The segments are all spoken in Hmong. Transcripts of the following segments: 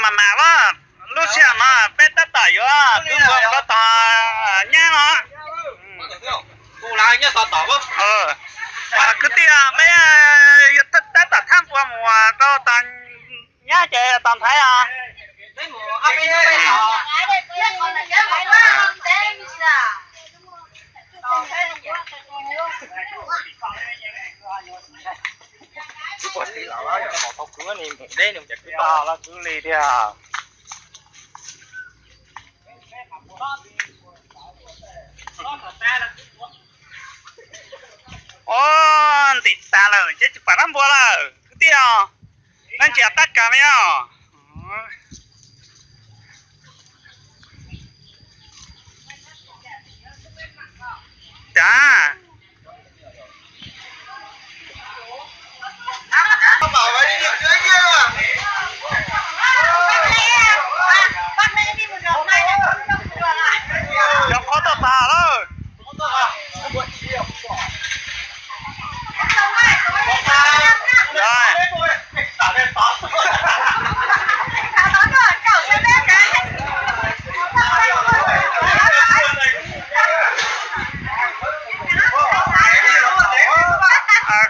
Mas mas, lub sij hawm no peb tab tom yuav kwv npua mus rau tom nyab no. Kwv tij, peb yuav tab tom thab npua mus rau tom nyab ces tos nthaiv os. Los kwv li tiag. Ov, ntim tas lawm ces tsis pom dab npua lawm kwv tij os. Neb ntsia tab kawg li os. Cas cov qhov toj tas lawm.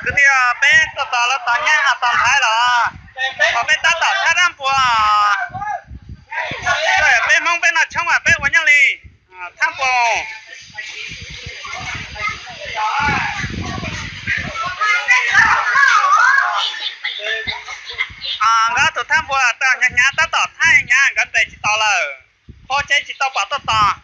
Kwv tij, peb tab tom los tau nyab tos nthaiv los, ho peb tab tom thab dab npua. Peb Hmoob peb noj tshoob mas peb ua nyob li thab npua. Nkawd tus thab npua hnyav hnyav tab tom thab hnyav nkawd ntes tsis tau lawm, qhov tsev tsis tau pom tuaj tos.